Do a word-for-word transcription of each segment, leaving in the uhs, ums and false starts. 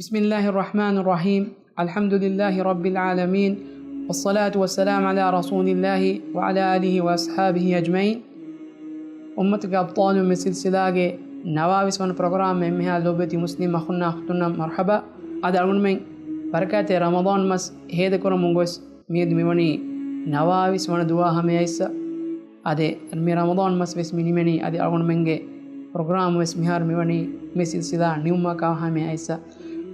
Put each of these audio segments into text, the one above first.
بسم الله الرحمن الرحيم. الحمد لله رب العالمين. والصلاة والسلام على رسول الله وعلى آله وأصحابه أجمعين. އުއްމަތުގެ އަބްޠާލު މި ސިލްސިލާގެ ނަވާވީސް ވަނަ ޕްރޮގްރާމް. އެންމެހާ ލޯބިވެތި މުސްލިމް އަޚުންނާ އުޚްތުންނަށް މަރްޙަބާ. އަދި އަޅުގަނޑުމެން ބަރަކާތްތެރި ރަމަޟާން މަސް ހޭދަކުރަމުން ގޮސް މިއަދު މިވަނީ ނަވާވީސް ވަނަ ދުވާ ހަމަޔަށްސަ. އާދެ، މި ރަމަޟާން މަސް ވެސް މި ނިމެނީ. އަދި އަޅުގަނޑުމެންގެ ޕްރޮގްރާމް ވެސް މިހާރު މިވަނީ މި ސިލްސިލާ ނިމުމަކާ ހަމަޔަށްސަ.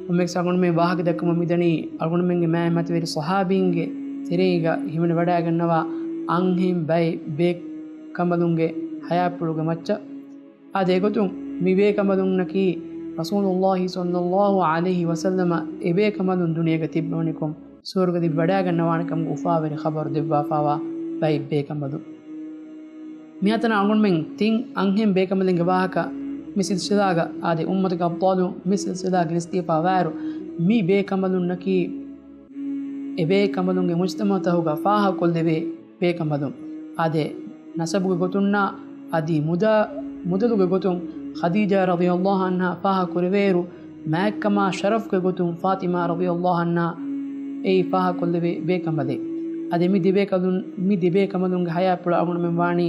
ކޮންމެސް އަޅުގަނޑުމެން ވާހަކަ ދައްކަމުން މިދަނީ އަޅުގަނޑުމެންގެ މާތް މަތިވެރި ޞަޙާބީންގެ ތެރެއިގަ ހިމެނިވަޑައިގަންނަވާ އަންހެން ބައެއް ބޭކަނބަލުންގެ ޙަޔާތްޕުޅުގެ މައްޗަށް. އާދެ، އެގޮތުން މި ބޭކަނބަލުންނަކީ ރަސޫލުﷲ ޞައްލަﷲ ޢަލައިހި ވަސައްލަމަ އެ ބޭކަނބަލުން ދުނިޔޭގަ ތިއްބަވަނިކޮށް ސުވަރުގެ ދިއް ވަޑައިގަންނަވާނެ ކަމުގެ އުފާވެރި ޚަބަރު ދެއްވާފާވާ ބައެއް ބޭކަނބަލުން. މިއަދު އަޅުގަނޑުމެން ތިން އަންހެން ބޭކަނބަލުންގެ ވާހަކަ މި ސިލްސިލާގަ، އާދެ، އުއްމަތުގެ އަބްޠާލު މި ސިލްސިލާ ގެނެސްދީފާވާއިރު، މި ބޭކަނބަލުންނަކީ އެ ބޭކަނބަލުންގެ މުޖްތަމަޢުތަކުގަ ފާހަގަކޮށްލެވޭ ބޭކަނބަލުން. އާދެ، ނަސަބުގެ ގޮތުންނާ އަދި މުދާ، މުދަލުގެ ގޮތުން ޚަދީޖާ ރަޟިޔަﷲ ޢަންހާ ފާހަގަކުރެވޭއިރު، މާތްކަމާ ޝަރަފްގެ ގޮތުން ފާޠިމާ ރަޟިޔަﷲ ޢަންހާ އެއީ ފާހަގަކޮށްލެވޭ ބޭކަނބަލެއް. އަދި މި ދެބޭކަލުން، މި ދެބޭކަނބަލުންގެ ޙަޔާތްޕުޅު އަޅުގަނޑުމެން ވާނީ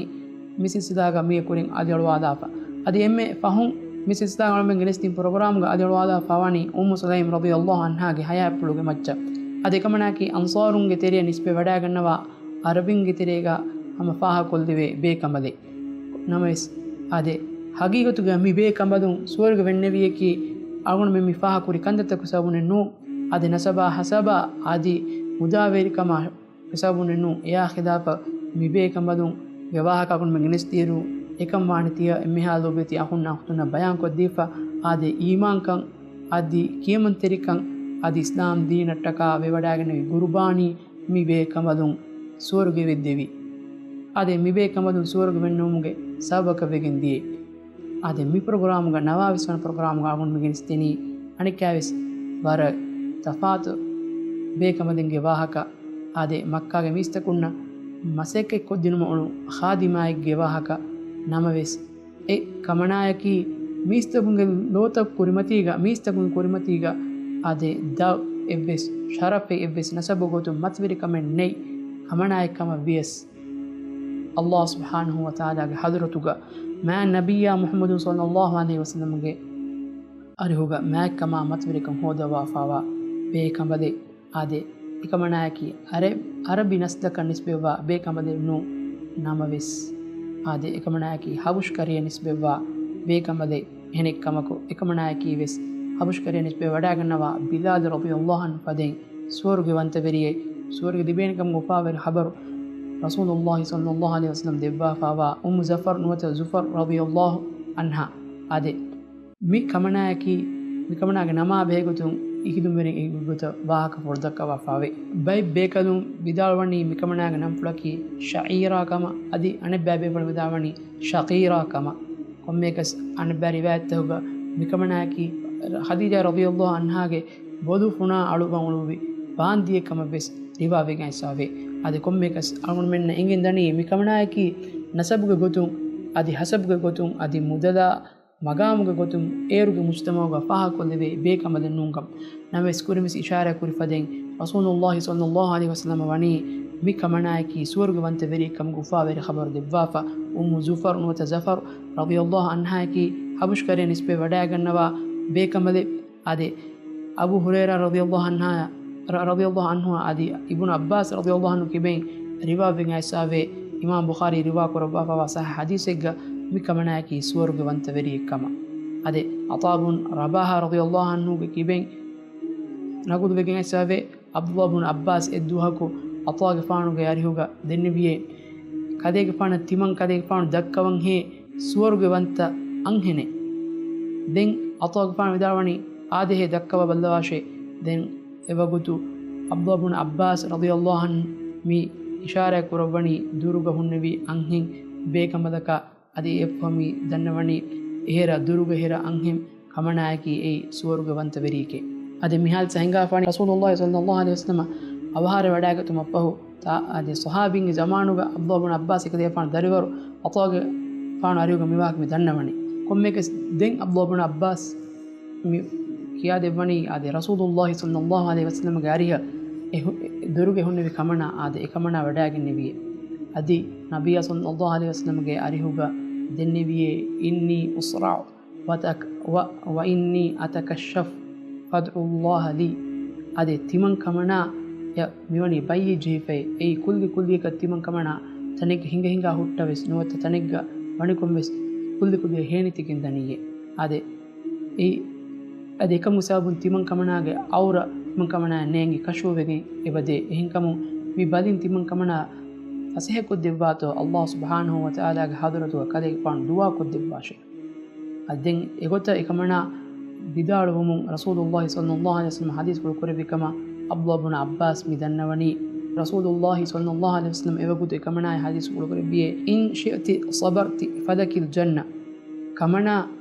މި ސިލްސިލާގަ މިއަކުރިން އަލިއަޅުވާލާފަ. އަދި އެންމެ ފަހުން މި ސިލްސިލާގަ އަޅުގަނޑުމެން ގެނެސްދިން ޕްރޮގްރާމްގަ އަލިއަޅުވާލާފަވަނީ އުއްމު ސުލައިމް ރަޟިޔަﷲ ޢަންހާގެ ޙަޔާތްޕުޅުގެ މައްޗަށް. އަދި އެކަމަނާއަކީ އަންޞާރުންގެ ތެރެއަށް ނިސްބަތް ވަޑައިގަންނަވާ ޢަރަބިންގެ ތެރޭގަ ހަމަ ފާހަގަކޮށްލެވޭ ބޭކަނބަލެއް. ނަމަވެސް، އާދެ، ޙަޤީޤަތުގަ މި ބޭކަނބަލުން ސުވަރުގެ ވެންނެވިޔަކީ އަޅުގަނޑުމެން މި ފާހަގަކުރި ކަންތައްތަކުގެ ސަބަބުން ނޫން. އާދެ، ނަސަބާ ހަސަބާ އަދި މުދާވެރިކަމާ ހިސާބުން ނޫން. އެއާ ޚިލާފަށް މި ބޭކަނބަލުންގެ ވާހަކަ އަޅުގަނޑުމެން ގެނެސްދިޔައިރު، އެކަން ވާނީ ތިޔަ އެންމެހާ ލޯބިވެތި އަޚުންނާ އުޚްތުންނަށް ބަޔާންކޮށްދީފަ. އާދެ، އީމާންކަން އަދި ކިޔަމަންތެރިކަން އަދި އިސްލާމް ދީނަށްޓަކާ ވެވަޑައިގެންނެވި ގުރުބާނީ މި ބޭކަނބަލުން ސުވަރުގެ ވެއްދެވި. އާދެ، މި ބޭކަނބަލުން ސުވަރުގެ ވެންނެވުމުގެ ސަބަބަކަށް ވެގެން ދިޔައީ. އާދެ، މި ޕްރޮގްރާމުގަ ނަވާވީސް ވަނަ ޕްރޮގްރާމުގަ އަޅުގަނޑު މި ގެނެސްދިނީ އަނެއްކާވެސް ވަރަށް ތަފާތު ބޭކަނބަލުންގެ ވާހަކަ. އާދެ، މައްކާގެ މީސްތަކުންނަށް މަސައްކަތްކޮށްދިނުމަށް އުޅުނު ޚާދިމާއެއްގެ ވާހަކަ. ނަމަވެސް، އެ ކަމަނާޔަކީ މީސްތަކުންގެ ލޯތަކު ކުރިމަތީގަ، މީސްތަކުންގެ ކުރިމަތީގަ އާދެ، ދަށް އެއްވެސް ޝަރަފެއް އެއްވެސް ނަސަބު ގޮތުން މަތިވެރިކަމެއް ނެތް ކަމަނާޔެއް ކަމަށް ވިޔަސް، ﷲ ސުބްޙާނަހޫ ވަތަޢާލާގެ ޙަޟްރަތުގަ މާތް ނަބިއްޔާ މުޙައްމަދު ޞައްލަﷲ ޢަލައިހި ވަސައްލަމްގެ އަރިހުގަ މާތްކަމާ މަތިވެރިކަން ހޯދަވާފާވާ ބޭކަނބަލެއް. އާދެ، އެކަމަނާޔަކީ އަރަ-، ޢަރަބި ނަސްލަކަށް ނިސްބަތްވާ ބޭކަނބަލެއް ނޫން. ނަމަވެސް، އާދެ، އެކަމަނާޔަކީ ޙަބަޝް ކަރަޔަށް ނިސްބަތްވާ ބޭކަނބަލެއް. އެހެނެއްކަމަކު، އެކަމަނާޔަކީ ވެސް ޙަބަޝް ކަރަޔަށް ނިސްބަތް ވަޑައިގަންނަވާ ބިލާލު ރަޟިޔަﷲ ޢަންހު ފަދައިން ސުވަރުގެ ވަންތަވެރިއެއް، ސުވަރުގެ ލިބޭނެ ކަމުގެ އުފާވެރި ޚަބަރު ރަސޫލުﷲ ޞައްލަﷲ ޢަލައިހި ވަސައްލަމް ދެއްވާފާވާ އުއްމު ޒަފަރް ނުވަތަ ޒުފަރް ރަޟިޔަﷲ ޢަންހާ. އާދެ، މި ކަމަނާޔަކީ، މި ކަމަނާގެ ނަމާ ބެހޭގޮތުން އިކިދުންވެރިން އެކި ގޮތަށް ވާހަކަފުޅު ދައްކަވާފާވޭ. ބައެއް ބޭކަލުން ވިދާޅުވަނީ މި ކަމަނާގެ ނަންފުޅަކީ ޝަޢީރާ ކަމަށް، އަދި އަނެއްބައި ބޭކަލުން ވިދާޅުވަނީ ޝަޤީރާ ކަމަށް. ކޮންމެއަކަސް އަނެއްބައި ރިވާޔަތްތަކުގަ މި ކަމަނާޔަކީ ޚަދީޖާ ރަޟިޔަﷲ ޢަންހާގެ ބޮލުފުނާ އަޅުވަން އުޅުއްވި ބާންދިޔެއް ކަމަށް ވެސް ރިވާވެގެން އައިސްފާވޭ. އަދި ކޮންމެއަކަސް އަޅުގަނޑުމެންނަށް އެނގެން ދަނީ މި ކަމަނާޔަކީ ނަސަބުގެ ގޮތުން އަދި ޙަސަބުގެ ގޮތުން އަދި މުދަލާ މަގާމުގެ ގޮތުން އޭރުގެ މުޖްތަމަޢުގަ ފާހަގަކޮށްލެވޭ ބޭކަނބަލެއް ނޫންކަން. ނަމަވެސް ކުރިންވެސް އިޝާރާތް ކުރި ފަދައިން ރަސޫލުﷲ ޞައްލަﷲ ޢަލައިހި ވަސައްލަމަ ވަނީ މި ކަމަނާޔަކީ ސުވަރުގެ ވަންތަވެރިއެއް ކަމުގެ އުފާވެރި ޚަބަރު ދެއްވާފަ. އުއްމު ޒުފަރް ނުވަތަ ޒަފަރް ރަޟިޔަﷲ ޢަންހާޔަކީ ޙަބަޝް ކަރަޔަށް ނިސްބަތް ވަޑައިގަންނަވާ ބޭކަނބަލެއް. އާދެ، އަބޫ ހުރައިރާ ރަޟިޔަﷲ ޢަންހާ، ރަ-، ރަޟިޔަﷲ ޢަންހު އަދި އިބްނު ޢައްބާސް ރަޟިޔަﷲ ޢަންހު ކިބައިން ރިވާވެގެން އައިސްފާވޭ، އިމާމް ބުޚާރީ ރިވާ ކުރައްވާފާވާ ޞައްޙަ ޙަދީޘެއްގަ މި ކަމަނާޔަކީ ސުވަރުގެ ވަންތަވެރިއެއް ކަމަށް. އާދެ، ޢަޠާ ބުން ރަބާޙާ ރަޟިޔަﷲ ޢަންހުގެ ކިބައިން ނަގުލުވެގެން އައިސްފާވޭ، ޢަބްދުﷲ ބުން ޢައްބާސް އެއްދުވަހަކު ޢަޠާގެފާނުގެ އަރިހުގަ ދެންނެވިއޭ، ކަލޭގެފާނަށް ތިމަން ކަލޭގެފާނު ދައްކަވަންހޭ ސުވަރުގެ ވަންތަ އަންހެނެއް. ދެން ޢަޠާގެފާނު ވިދާޅުވަނީ، އާދެހޭ ދައްކަވާ ބައްލަވާށޭ. ދެން އެވަގުތު ޢަބްދުﷲ ބުން ޢައްބާސް ރަޟިޔަﷲ ޢަންހު މި އިޝާރާތް ކުރައްވަނީ ދުރުގަ ހުންނެވި އަންހެން ބޭކަނބަލަކަށް. އަދި އެއަށްފަހު މި ދަންނަވަނީ އެހެރަ ދުރުގަ ހެރަ އަންހެން ކަމަނާޔަކީ އެއީ ސުވަރުގެ ވަންތަވެރިއެކޭ. އަދި މި ޙާލަތު ހިނގާފާނީ ރަސޫލުﷲ ޞައްލަﷲ ޢަލައިހި ވަސައްލަމަ އަވަހާރަވެވަޑައިގަތުމަށްފަހު، ތާ-، އަދި ޞަޙާބީންގެ ޒަމާނުގަ ޢަބްދުﷲ ބުން ޢައްބާސް އެކަލޭގެފާނު ދަރިވަރު ޢަޠާގެފާނު އަރިހުގަ މި ވާހަކަ މި ދަންނަވަނީ. ކޮންމެއަކަސް ދެން ޢަބްދުﷲ ބުން ޢައްބާސް މި ކިޔާދެއްވަނީ އާދެ، ރަސޫލުﷲ ޞައްލަﷲ ޢަލައިހި ވަސައްލަމްގެ އަރިހަށް އެ ހު-، އެ ދޮރުގެ ހުންނެވި ކަމަނާ އާދެ، އެކަމަނާ ވަޑާގެންނެވިއޭ. އަދި ނަބިއްޔާ ޞައްލަﷲ ޢަލައިހި ވަސައްލަމްގެ އަރިހުގަ ދެންނެވިއޭ، "إني أصرع وتك-، و-، وإني أتكشف فادعوا الله لي." އާދެ، ތިމަން ކަމަނާ އެ މިވަނީ ބައްޔި ޖެހިފައި، އެއީ ކުއްލި ކުއްލިއަކަށް ތިމަން ކަމަނާ ތަނެއްގަ ހިނގަ ހިނގާ ހުއްޓަވެސް ނުވަތަ ތަނެއްގަ ވަނިކޮށްވެސް ކުއްލި ކުއްލިއަށް ހޭނިތިގެން ދަނީއޭ. އާދެ، އެއީ، އަދި އެކަމު ސަބަބުން ތިމަން ކަމަނާގެ އައުރަ ތިމަން ކަމަނާއަށް ނޭނގި ކަޝްފުވެގެން އެބަދޭ. އެހެންކަމުން މި ބަލިން ތިމަން ކަމަނާ ފަސޭހަކޮށްދެއްވާތޯ، ﷲ ސުބްޙާނަހޫ ވަތަޢާލާގެ ޙަޟްރަތުގަ ކަލޭގެފާނު ދުޢާ ކޮށްދެއްވާށޭ. އަދި ދެން އެގޮތަށް އެކަމަނާ ވިދާޅުވުމުން ރަސޫލުﷲ ޞައްލަﷲ ޢަލައިހި ވަސައްލަމް ޙަދީޘްފުޅު ކުރެއްވި ކަމަށް ޢަބްދުﷲ ބުނު ޢައްބާސް މި ދަންނަވަނީ. ރަސޫލުﷲ ޞައްލަﷲ ޢަލައިހި ވަސައްލަމް އެވަގުތު އެކަމަނާއަށް ޙަދީޘްފުޅު ކުރެއްވިއޭ، "إن شئت صبرت فلك الجنة." ކަމަނާ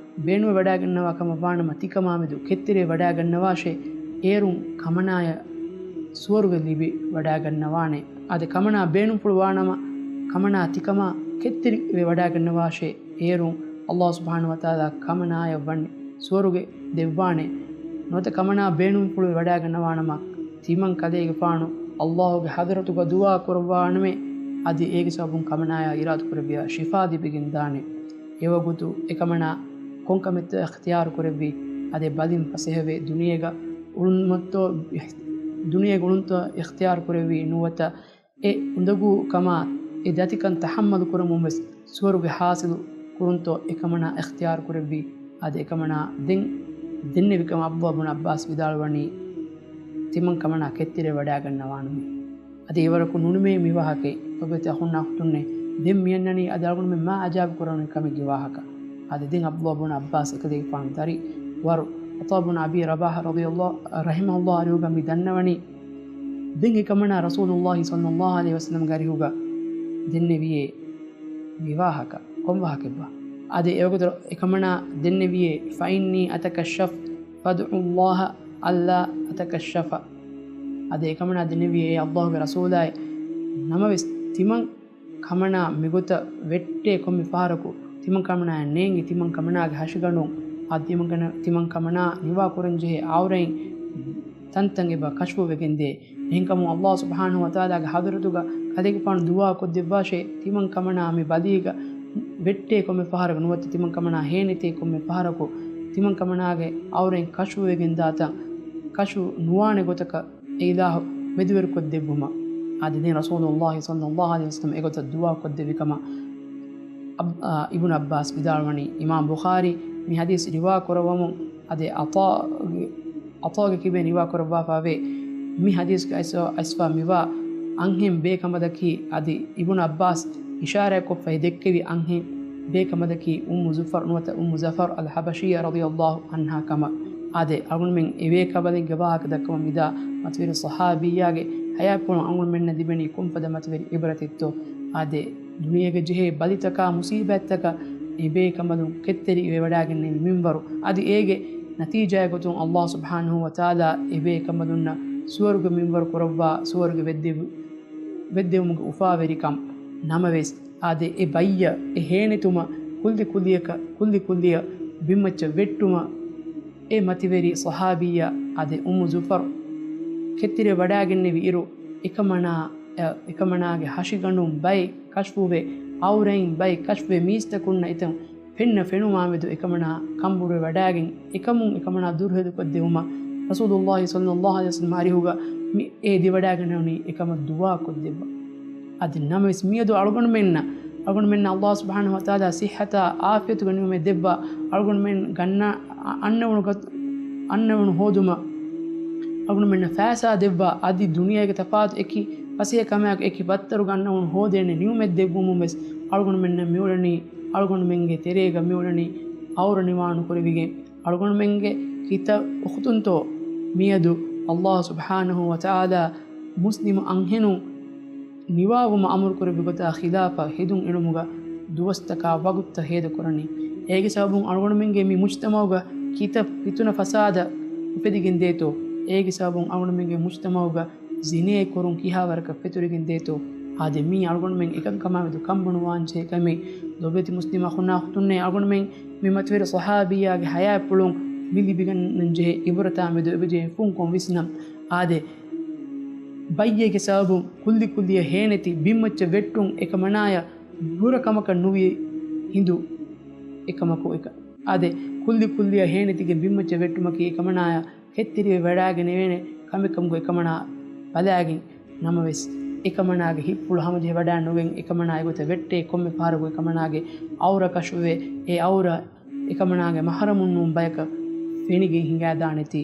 ބޭނުންވެވަޑާގަންނަވާ ކަމަށްވާނަމަ، ތިކަމާމެދު ކެތްތެރިވެވަޑާގަންނަވާށޭ، އޭރުން ކަމަނާޔަށް ސުވަރުގެ ލިބިވަޑާގަންނަވާނެ. އަދި ކަމަނާ ބޭނުންފުޅުވާނަމަ، ކަމަނާ ތިކަމާ ކެތްތެރިވެވަޑާގަންނަވާށޭ، އޭރުން ﷲ ސުބްޙާނަހޫ ވަތަޢާލާ ކަމަނާޔަށް ވަން ސުވަރުގެ ދެއްވާނެ. ނުވަތަ ކަމަނާ ބޭނުންފުޅުވެވަޑާގަންނަވާނަމަ، ތިމަން ކަލޭގެފާނު ﷲގެ ޙަޟްރަތުގަ ދުޢާ ކުރައްވާނަމޭ، އަދި އޭގެ ސަބަބުން ކަމަނާޔާ އިރާދަކުރެއްވިޔާ ޝިފާ ލިބިގެންދާނެ. އެވަގުތު އެކަމަނާ ކޮންކަމެއްތޯ އިޚްތިޔާރު ކުރެއްވި، އަދި ބަލިން ފަސޭހަވެ ދުނިޔޭގަ އުޅުންމަށްތޯ، ދުނިޔޭގަ އުޅުންތޯ އިޚްތިޔާރު ކުރެއްވި ނުވަތަ އެ އުނދަގޫ ކަމާ އެ ދަތިކަން ތަޙައްމަލު ކުރަމުން ވެސް ސުވަރުގެ ޙާޞިލު ކުރުންތޯ އެކަމަނާ އިޚްތިޔާރު ކުރެއްވި. އަދި އެކަމަނާ ދެން ދެންނެވި ކަމަށް ޢަބްދުﷲ ބުނު ޢައްބާސް ވިދާޅުވަނީ، ތިމަން ކަމަނާ ކެތްތެރިވެވަޑާގަންނަވާނަމޭ. އަދި އެވަރަކު ނުނިމޭ މި ވާހަކައެއް. ލޮބުވެތި އަޚުންނާ އުޚްތުންނޭ، ދެން މިއަންނަނީ އަދި އަޅުގަނޑުމެން މާ އަޖައިބު ކުރަނިވި ކަމެއްގެ ވާހަކަ. އަދި ދެން ޢަބްދުﷲ ބުނު ޢައްބާސް އެކަލޭގެފާނު ދަރިވަރު ޢަޠާ ބުނު އަބީ ރަބާޙާ ރަޟިޔަﷲ، ރަޙިމަހުﷲ އަރިހުގަ މި ދަންނަވަނީ، ދެން އެކަމަނާ ރަސޫލުﷲ ޞައްލަﷲ ޢަލައިހި ވަސައްލަމްގެ އަރިހުގަ ދެންނެވިއޭ މި ވާހަކަ. ކޮން ވާހަކައެއްބާ؟ އަދި އެވަގުތު އެކަމަނާ ދެންނެވިއޭ، "فإني أتكشف فادعوا الله ألا أتكشف." އަދި އެކަމަނާ ދެންނެވިއޭ، އޭ ﷲގެ ރަސޫލާއޭ، ނަމަވެސް ތިމަން ކަމަނާ މިގޮތަށް ވެއްޓޭ ކޮންމެ ފަހަރަކު، ތިމަން ކަމަނާއަށް ނޭނގި ތިމަން ކަމަނާގެ ހަށިގަނޑުން، އަދި ތިމަން ކަމަނާ ނިވާ ކުރަންޖެހޭ އައުރަތް ތަންތަން އެބަ ކަޝްފުވެގެންދޭ. އެހެންކަމުން ﷲ ސުބްޙާނަހޫ ވަތަޢާލާގެ ޙަޟްރަތުގަ ކަލޭގެފާނު ދުޢާ ކޮށްދެއްވާށޭ، ތިމަން ކަމަނާ މި ބަލީގަ ވެއްޓޭ ކޮންމެ ފަހަރަކު ނުވަތަ ތިމަން ކަމަނާ ހޭނެތޭ ކޮންމެ ފަހަރަކު، ތިމަން ކަމަނާގެ އައުރަތް ކަޝްފުވެގެންދާތަން، ކަޝްފު ނުވާނެ ގޮތަކަށް އެ އިލާހު މެދުވެރިކޮށްދެއްވުމަށް. އަދި ދެން ރަސޫލުﷲ ޞައްލަﷲ ޢަލައިހި ވަސައްލަމް އެގޮތަށް ދުޢާ ކޮށްދެއްވި ކަމަށް އަބް-، އާ، އިބްނު ޢައްބާސް ވިދާޅުވަނީ. އިމާމް ބުޚާރީ މި ޙަދީޘް ރިވާ ކުރައްވަމުން، އަދި ޢަޠާގެ، ޢަޠާގެ ކިބައިން ރިވާ ކުރައްވާފަވޭ. މި ޙަދީޘްގައި އައިސް-، އައިސްފާ މިވާ އަންހެން ބޭކަނބަލަކީ، އަދި އިބްނު ޢައްބާސް އިޝާރާތްކޮށްފައި ދެއްކެވި އަންހެން ބޭކަނބަލަކީ އުއްމު ޒުފަރް ނުވަތަ އުއްމު ޒަފަރް އަލް ޙަބަޝިއްޔާ ރަޟިޔަﷲ ޢަންހާ ކަމަށް. އާދެ، އަޅުގަނޑުމެން އެ ބޭކަނބަލެއްގެ ވާހަކަ ދައްކަމުން މިދާ މަތިވެރި ޞަޙާބިއްޔާގެ ޙަޔާތްޕުޅުން އަޅުގަނޑުމެންނަށް ލިބެނީ ކޮންފަދަ މަތިވެރި ޢިބްރަތެއްތޯ؟ އާދެ، ދުނިޔޭގަ ޖެހޭ ބަލިތަކާ މުޞީބާތްތަކަށް އެ ބޭކަނބަލުން ކެތްތެރިވެވަޑާގެންނެވި މިންވަރު، އަދި އޭގެ ނަތީޖާއެއް ގޮތުން ﷲ ސުބްޙާނަހޫ ވަތަޢާލާ އެ ބޭކަނބަލުންނަށް ސުވަރުގެ މިންވަރު ކުރައްވާ ސުވަރުގެ ވެއްދެވި-، ވެއްދެވުމުގެ އުފާވެރިކަން. ނަމަވެސް، އާދެ، އެ ބައްޔަށް އެ ހޭނެތުމަށް ކުއްލި ކުއްލިއަކަށް، ކުއްލި ކުއްލިއަށް ބިންމައްޗަށް ވެއްޓުމަށް އެ މަތިވެރި ޞަޙާބިއްޔާ އާދެ، އުއްމު ޒުފަރް ކެތްތެރިވެވަޑާގެންނެވި އިރު، އެކަމަނާ، އެ، އެކަމަނާގެ ހަށިގަނޑުން ބައެއް ކަޝްފުވެ، އައުރަތް ބައެއް ކަޝްފުވެ، މީސްތަކުންނަށް އެތަން ފެންނަ ފެނުމާމެދު އެކަމަނާ ކަނބުރެވަޑާގެން، އެކަމުން އެކަމަނާ ދުރުހެލިކޮށްދެވުމަށް ރަސޫލުﷲ ޞައްލަﷲ ޢަލައިހި ވަސައްލަމް އަރިހުގަ މި އެ ދެވަޑާގަންނަވަނީ އެކަމަށް ދުޢާ ކޮށްދެއްވަ. އަދި ނަމަވެސް މިއަދު އަޅުގަނޑުމެންނަށް، އަޅުގަނޑުމެންނަށް ﷲ ސުބްޙާނަހޫ ވަތަޢާލާ ޞިއްޙަތާ ޢާފިޔަތުގެ ނިޢުމަތް ދެއްވާ، އަޅުގަނޑުމެން ގަންނަ-، އަންނަވަނު ގަ-، އަންނަވަނު ހޯދުމަށް އަޅުގަނޑުމެންނަށް ފައިސާ ދެއްވާ، އަދި ދުނިޔޭގެ ތަފާތު އެކި ފަސޭހަ ކަމާއެކު އެކި ބައްތަރުގެ އަންނަވަނު ހޯދޭނެ ނިޢުމަތް ދެއްވުމުން ވެސް އަޅުގަނޑުމެންނަށް މިއުޅެނީ، އަޅުގަނޑުމެންގެ ތެރޭގަ މިއުޅެނީ އައުރަ ނިވާނުކުރެވިގެން، އަޅުގަނޑުމެންގެ ކިތައް އުޚްތުންތޯ މިއަދު ﷲ ސުބްޙާނަހޫ ވަތަޢާލާ މުސްލިމު އަންހެނުން ނިވާވުމަށް އަމުރުކުރެއްވި ގޮތާ ޚިލާފަށް ހެދުން އެޅުމުގަ ދުވަސްތަކާ ވަގުތުތައް ހޭދަކުރަނީ. އޭގެ ސަބަބުން އަޅުގަނޑުމެންގެ މި މުޖްތަމަޢުގަ ކިތައް ފިތުނަ ފަސާދަ އުފެދިގެން ދޭތޯ؟ އޭގެ ސަބަބުން އަޅުގަނޑުމެންގެ މުޖްތަމަޢުގަ ޒިނޭ ކުރުން ކިހާ ވަރަކަށް ފެތުރިގެން ދޭތޯ؟ އާދެ، މީ އަޅުގަނޑުމެން އެކަންކަމާމެދު ކަންބޮޑުވާންޖެހޭ ކަމެއް. ލޮބުވެތި މުސްލިމް އަޚުންނާ އުޚްތުންނޭ، އަޅުގަނޑުމެން މި މަތިވެރި ޞަޙާބިއްޔާގެ ޙަޔާތްޕުޅުން މި ލިބިގަންނަން ޖެހޭ އިބުރަތާ މެދު އެބަޖެހޭ ފުންކޮށް ވިސްނަން. އާދެ، ބައްޔެއްގެ ސަބަބުން ކުއްލި ކުއްލިއަށް ހޭނެތި ބިންމައްޗަށް ވެއްޓުން އެކަމަނާޔަށް ބުރަ ކަމަކަށް ނުވި ހިނދު އެކަމަކު އެކަ-، އާދެ، ކުއްލި ކުއްލިއަށް ހޭނެތިގެން ބިންމައްޗަށް ވެއްޓުމަކީ އެކަމަނާޔަށް ކެތްތެރިވެ ވަޑާގެނެވޭނެ ކަމެއް ކަމުގަ އެކަމަނާ ބަލާގެން. ނަމަވެސް، އެކަމަނާގެ ހިތްޕުޅު ހަމަޖެހި ވަޑާ ނުގެން އެކަމަނާ އެގޮތަށް ވެއްޓޭ ކޮންމެ ފަހަރަކު އެކަމަނާގެ އައުރަ ކަށުވެ، އެ އައުރަ އެކަމަނާގެ މަހަރަމުން ނޫން ބަޔަކަށް ފެނިގެން ހިނގާދާނެތީ.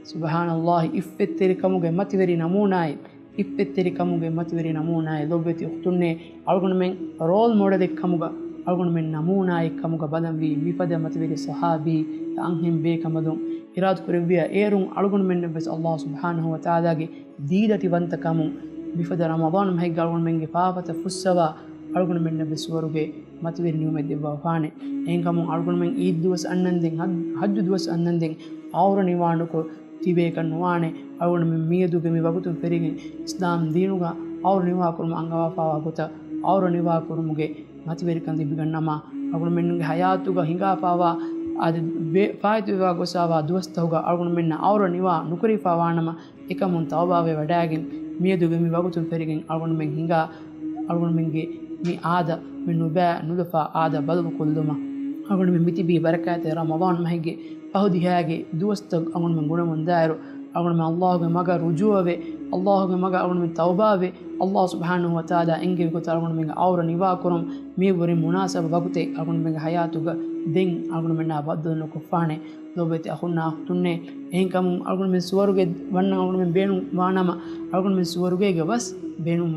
ސުބްޙާނައްލާހި، އިއްފަތްތެރިކަމުގެ މަތިވެރި ނަމޫނާއެއް، އިއްފަތްތެރިކަމުގެ މަތިވެރި ނަމޫނާއެއް. ލޮބުވެތި އުޚްތުންނޭ، އަޅުގަނޑުމެން ރޯލް މޮޑެލެއް ކަމުގަ، އަޅުގަނޑުމެން ނަމޫނާއެއް ކަމުގަ ބަލަންވީ މިފަދަ މަތިވެރި ޞަޙާބީ އަންހެން ބޭކަނބަލުން. އިރާދަކުރެއްވިޔާ އޭރުން އަޅުގަނޑުމެންނަށްވެސް އައްލާހު ސުބްޙާނަހު ވަތަޢާލާގެ ދީލަތިވަންތަކަމުން މިފަދަ ރަމަޟާން މަހެއްގަ އަޅުގަނޑުމެންގެ ފާފަތައް ފުއްސަވާ، އަޅުގަނޑުމެންނަށްވެސް ސުވަރުގެ މަތިވެރި ނިޢުމަތް ދެއްވާފާނެ. އެހެންކަމުން އަޅުގަނޑުމެން ޢީދު ދުވަސް އަންނަންދެން، ޙައް-، ޙައްޖު ދުވަސް އަންނަންދެން އައުރަ ނިވާނުކޮށް ތިބޭކަށް ނުވާނެ. އަޅުގަނޑުމެން މިއަދުގެ މި ވަގުތުން ފެރިގެން އިސްލާމް ދީނުގަ އައުރަ ނިވާކުރުމަށް އަންގަވާފާވާ ގޮތަށް، އައުރަ ނިވާކުރުމުގެ މަތިވެރިކަން ލިބިގަންނަމާ، އަޅުގަނޑުމެންގެ ޙަޔާތުގަ ހިނގާފާވާ އަދި ވެ-، ފާއިތުވެވާ ގޮސްފާވާ ދުވަސްތަކުގަ އަޅުގަނޑުމެންނަށް އައުރަ ނިވާ ނުކުރެވިފާވާނަމަ، އެކަމުން ތައުބާވެ ވަޑާގެން، މިއަދުގެ މި ވަގުތުން ފެރިގެން އަޅުގަނޑުމެން ހިނގާ، އަޅުގަނޑުމެންގެ މި އާދަ، މި ނުބައި ނުލަފާ އާދަ ބަދަލުކޮށްލުމަށް، އަޅުގަނޑުމެން މިތިބީ ބަރަކާތްތެރި ރަމަޟާން މަހެއްގެ ފަހު ދިހައިގެ ދުވަސްތައް އަޅުގަނޑުމެން ގުނަވަންދާއިރު، އަޅުގަނޑުމެން އައްލާހުގެ މަގަށް ރުޖޫޢަވެ، އައްލާހުގެ މަގަށް އަޅުގަނޑުމެން ތައުބާވެ، އައްލާހު ސުބްޙާނަހު ވަތަޢާލާ އެންގެވި ގޮތަށް އަޅުގަނޑުމެންގެ އައުރަ ނިވާކުރަން، މިއަށްވުރެ މުނާސަބު ވަގުތެއް އަޅުގަނޑުމެންގެ ޙަޔާތުގަ ދެން އަޅުގަނޑުމެންނާ ބައްދަލު ނުކޮށްފާނެ. ލޯބިވެތި އަޚުންނާ އުޚްތުންނޭ، އެހެންކަމުން އަޅުގަނޑުމެން ސުވަރުގެ ވަންނަން އަޅުގަނޑުމެން ބޭނުން ވާނަމަ، އަޅުގަނޑުމެން ސުވަރުގޭގެ ވަސް ބޭނުން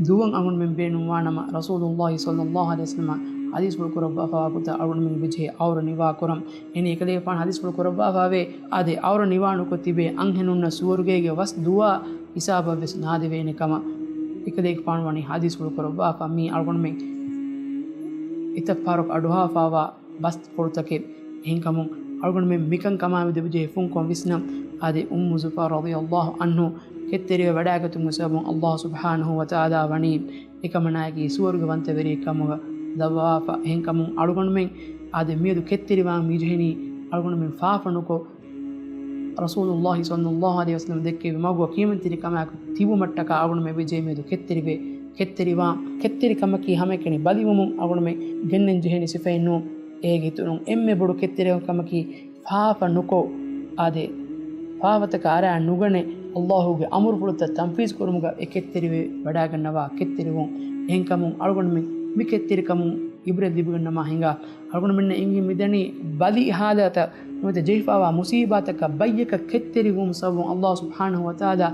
ދުވަން އަޅުގަނޑުމެން ބޭނުން ވާނަމަ، ރަސޫލުﷲ ޞައްލަﷲ ޢަލައިހި ވަސައްލަމަ ޙަދީޘްފުޅު ކުރައްވާފާވާ ގޮތަށް އަޅުގަނޑުމެން އެބަޖެހޭ އައުރަ ނިވާކުރަން. އެހެނީ އެކަލޭގެފާނު ޙަދީޘްފުޅު ކުރައްވާފާވޭ، އާދެ، އައުރަ ނިވާނުކޮށް ތިބޭ އަންހެނުންނަށް ސުވަރުގޭގެ ވަސް ދުވާ ހިސާބަށްވެސް ނާދެވޭނެ ކަމަށް. އެކަލޭގެފާނު ވަނީ ޙަދީޘްފުޅު ކުރައްވާފަ، މީ އަޅުގަނޑުމެން އެތައް ފަހަރަކު އަޑުއަހާފާވާ ބަސްފުޅުތަކެއް. އެހެންކަމުން އަޅުގަނޑުމެން މިކަންކަމާމެދު އެބަޖެހޭ ފުންކޮށް ވިސްނަން. އާދެ، އުއްމު ޒުފާ ރަޟިޔަﷲ ޢަންހު ކެތްތެރިވެ ވަޑާގަތުމުގެ ސަބަބުން އައްލާހު ސުބްޙާނަހު ވަތަޢާލާ ވަނީ އެކަމަނާއަކީ ސުވަރުގެ ވަންތަވެރިއެއް ކަމުގަ ލައްވާފަ. އެހެންކަމުން އަޅުގަނޑުމެން އާދެ، މިއަދު ކެތްތެރިވާން މިޖެހެނީ އަޅުގަނޑުމެން ފާފަ ނުކޮށް، ރަސޫލުﷲ ޞައްލަﷲ ޢަލައިހި ވަސައްލަމަ ދެއްކެވި މަގުގަ ކިޔަމަންތެރިކަމާއެކު ތިބުމަށްޓަކާ އަޅުގަނޑުމެން އެބަޖެހޭ މިއަދު ކެތްތެރިވެ، ކެތްތެރިވާން. ކެތްތެރިކަމަކީ ހަމައެކަނި ބަލިވުމުން އަޅުގަނޑުމެން ގެންނަން ޖެހޭނެ ސިފައެއް ނޫން. އޭގެ އިތުރުން އެންމެ ބޮޑު ކެތްތެރިކަމަކީ ފާފަ ނުކޮށް، އާދެ، ފާފަތަކަށް އަރާ ނުގަނެ، އައްލާހުގެ އަމުރުފުޅުތައް ތަންފީޒު ކުރުމުގަ އެ ކެތްތެރިވެ ވަޑާގަންނަވާ ކެތްތެރިވުން. އެހެންކަމުން އަޅުގަނޑުމެން މި ކެތްތެރިކަމުން އިބްރަތް ލިބިގަންނަމާ ހިނގާ، އަޅުގަނޑުމެންނަށް އެނގި މިދަނީ ބަލި ހާލަތަށް ނުވަތަ ޖެހިފާވާ މުސީބާތަކަށް ބައްޔަކަށް ކެތްތެރިވުމު ސަބަބުން އައްލާހު ސުބްޙާނަހު ވަތަޢާލާ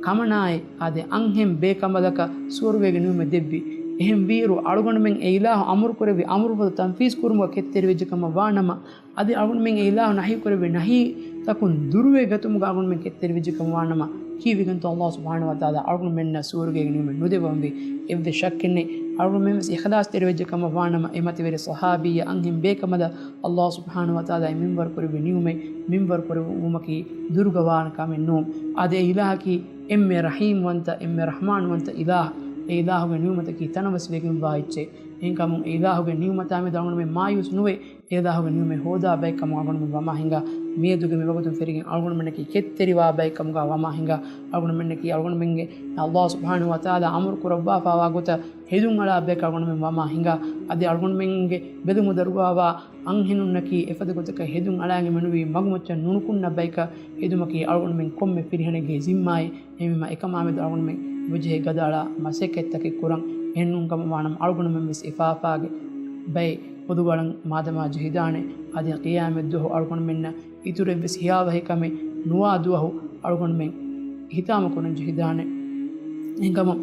ކަމަނާއެއް އާދެ، އަންހެން ބޭކަނބަލަކަށް ސުވަރުގޭގެ ނިޢުމަތް ދެއްވި. އެހެންވީއިރު އަޅުގަނޑުމެން އެ އިލާހު އަމުރުކުރެއްވި އަމުރުފުޅު ތަންފީޒު ކުރުމުގަ ކެތްތެރިވެއްޖެ ކަމަށް ވާނަމަ، އަދި އަޅުގަނޑުމެން އެ އިލާހު ނަހީކުރެއްވި ނަހީތަކުން ދުރުވެ ގަތުމުގަ އަޅުގަނޑުމެން ކެތްތެރިވެއްޖެ ކަމަށް ވާނަމަ، ކީއްވެގެންތޯ އައްލާހު ސުބްޙާނަހު ވަތަޢާލާ އަޅުގަނޑުމެންނަށް ސުވަރުގޭގެ ނިޢުމަތް ނުދެއްވަންވީ؟ އެއްވެސް ޝައްކެއް ނެތް. އަޅުގަނޑުމެން ވެސް އިޚްލާޞްތެރިވެއްޖެ ކަމަށް ވާނަމަ، އެ މަތިވެރި ޞަޙާބީއާ އަންހެން ބޭކަނބަލަށް އައްލާހު ސުބްޙާނަހު ވަތަޢާލާ އެ މިންވަރު ކުރެއްވި ނިޢުމަތް މިންވަރު ކުރެއްވުމަކީ ދުރުގަ ވާނެ ކަމެއް ނޫން. އާދެ، އެ އިލާހަކީ އެންމެ ރަޙީމްވަންތަ، އެންމެ ރަޙްމާންވަންތަ އިލާހް. އެ އިލާހުގެ ނިޢުމަތަކީ ތަނަވަސްވެގެންވާ އެއްޗެއް. އެހެންކަމުން އެ އިލާހުގެ ނިޢުމަތާމެދު އަޅުގަނޑުމެން މާޔޫސް ނުވެ، އެ އިލާހުގެ ނިޢުމަތް ހޯދާ ބައެއް ކަމުގަ އަޅުގަނޑުމެން ވަމާ ހިނގާ. މިއަދުގެ މިވަގުތުން ފެރިގެން އަޅުގަނޑުމެންނަކީ ކެތްތެރިވާ ބައެއް ކަމުގަ ވަމާ ހިނގާ. އަޅުގަނޑުމެންނަކީ އަޅުގަނޑުމެންގެ އައްލާހު ސުބްޙާނަހު ވަތަޢާލާ އަމުރު ކުރައްވާފާވާ ގޮތަށް ހެދުން އަޅާ ބައެއް ކަމުގަ އަޅުގަނޑުމެން ވަމާ ހިނގާ. އަދި އަޅުގަނޑުމެންގެ ބެލުމު ދަރުގަވާ އަންހެނުންނަކީ އެފަދަ ގޮތަކަށް ހެދުން އަޅާގެން މެނުވީ މަގުމައްޗަށް ނުނުކުންނަ ބައެކަށް ހެދުމަކީ އަޅުގަނޑުމެން ކޮންމެ ފިރިހެނެއްގެ ޒިންމާއެއް. އެހެންވީމަ އެކަމާމެދު އަޅުގަނޑުމެން އެބަޖެހޭ ގަދައަޅާ މަސައްކަތްތަކެއް ކުރަން. އެހެންނޫން ކަމަށް ވާނަމަ އަޅުގަނޑުމެން ވެސް އެ ފާފާގެ ބައެއް ފޮދުގަޅަން މާދަމާ ޖެހިދާނެ. އަދި ޤިޔާމަތްދުވަހު އަޅުގަނޑުމެންނަށް އިތުރެއްވެސް ހިޔާވަހިކަމެއް ނުވާ ދުވަހު އަޅުގަނޑުމެން ހިތާމަކުރަން ޖެހިދާނެ. އެހެންކަމުން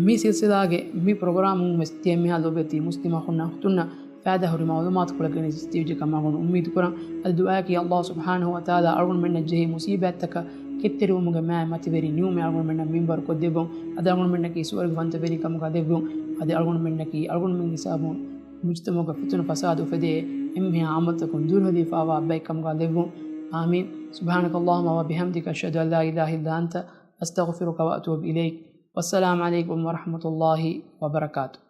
މި ސިލްސިލާގެ މި ޕްރޮގްރާމުން ވެސް ތިޔަ މިހާ ލޮބުވެތި މުސްލިމް އަޚުންނާ އުޚްތުންނަށް ފައިދާހުރި މަޢުލޫމާތުކޮޅެއް ގެނެސްދީއްޖެ ކަމަށް އަޅުގަނޑު އުއްމީދުކުރަން. އަދި ދުޢާއަކީ އައްލާހު ސުބްޙާނަހު ވަތަޢާލާ އަޅުގަނޑުމެންނަށް ޖެހޭ މުޞީބާތްތަކަށް ކެތްތެރިވުމުގެ މާތް މަތިވެރި ނިޢުމަތް އަޅުގަނޑުމެންނަށް މިންވަރު ކޮށްދެއްވުން. އަދި އަޅުގަނޑުމެންނަކީ ސުވަރުގެ ވަންތަވެރިކަމުގަ ލެއްވުން. އަދި އަޅުގަނޑުމެންނަކީ އަޅުގަނޑުމެންގެ ސަބަބުން މުޖްތަމަޢުގަ ފިތުނަ ފަސާދަ އުފެދޭ އެންމެހާ ޢަމަލުތަކުން ދުރުހެލިފާވާ ބައެއް ކަމުގަ ލެއްވުން. އާމީން. سبحانك اللهم وبحمدك، أشهد أن لا إله إلا أنت، أستغفرك وأتوب إليك. والسلام عليكم ورحمة الله وبركاته.